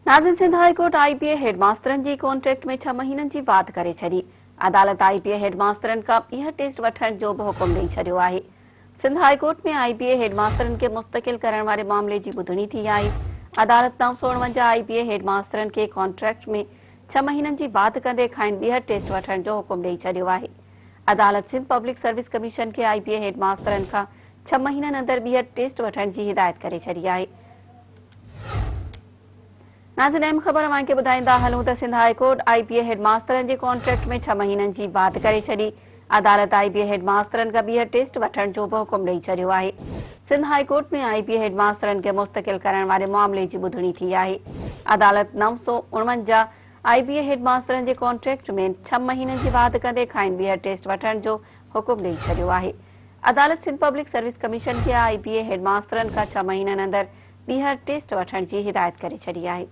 ناظرين Sindh high court I B A head ماسترن جي ڪانٽريڪٽ ۾ ڇهه مهينن جي واڌ ڪري ڇڏي. عدالت آء بي اي هيڊ ماسترن کان ٻيهر ٽيسٽ وٺڻ جو به حڪم ڏئي ڇڏيو آهي. Sindh high court ۾ I B A head ماسترن کي مستقل ڪرڻ واري معاملي جي ٻڌڻي ٿي آهي. عدالت 949 آء بي اي هيڊ ماسترن کي ڪانٽريڪٽ ۾ ڇهه مهينن جي واڌ ڪندي کانئن ٻيهر ٽيسٽ وٺڻ جو حڪم ڏئي ڇڏيو آهي. عدالت سنڌ پبلڪ سروس ڪميشن کي آء بي اي هيڊ ماسترن کان ڇهه مهينن اندر ٻيهر ٽيسٽ وٺڻ جي هدايت ڪري ڇڏي آهي. ناظرين اهم خبر اوهان کي ٻڌائيندا هلون ته Sindh high court I B A head ماسترن جي ڪانٽريڪٽ ۾ ڇهه مهينن جي واڌ ڪري ڇڏي. عدالت آء بي اي هيڊ ماسترن کان ٻيهر ٽيسٽ وٺڻ جو به حڪم ڏئي ڇڏيو آهي. Sindh high court ۾ I B A head ماسترن کي مستقل ڪرڻ واري معاملي جي ٻڌڻي ٿي آهي. عدالت 949 آء بي اي هيڊ ماسترن جي ڪانٽريڪٽ ۾ ڇهه مهينن جي واڌ ڪندي کانئن ٻيهر ٽيسٽ وٺڻ جو حڪم ڏئي ڇڏيو آهي. عدالت سنڌ پبلڪ سروس ڪميشن کي آء بي اي هيڊ ماسترن کان ڇهه مهينن اندر ٻيهر ٽيسٽ وٺڻ جي هدايت ڪري ڇڏي آهي.